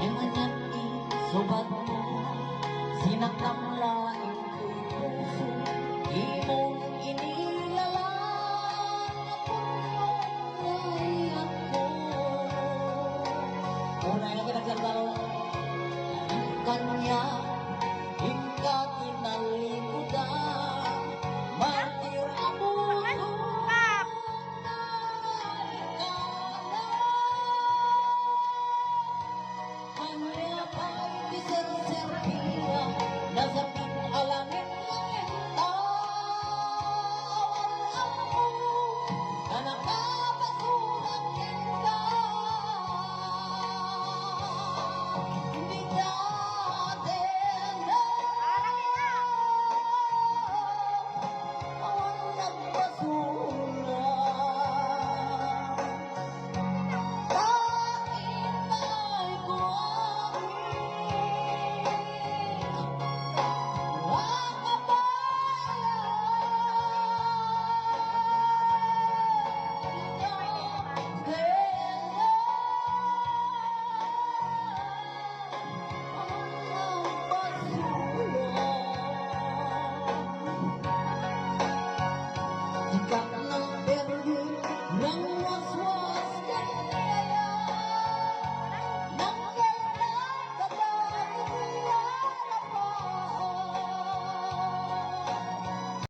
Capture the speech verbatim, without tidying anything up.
Nganyan isubat mo, sinaktam la intoy puso, imong inilalang a pungtot nga ayatko. Unay nga kinagdaldalan, kaniak, inka kinallibutan, martir a puso. Ania pay ti serserbiak, nasakit a langit.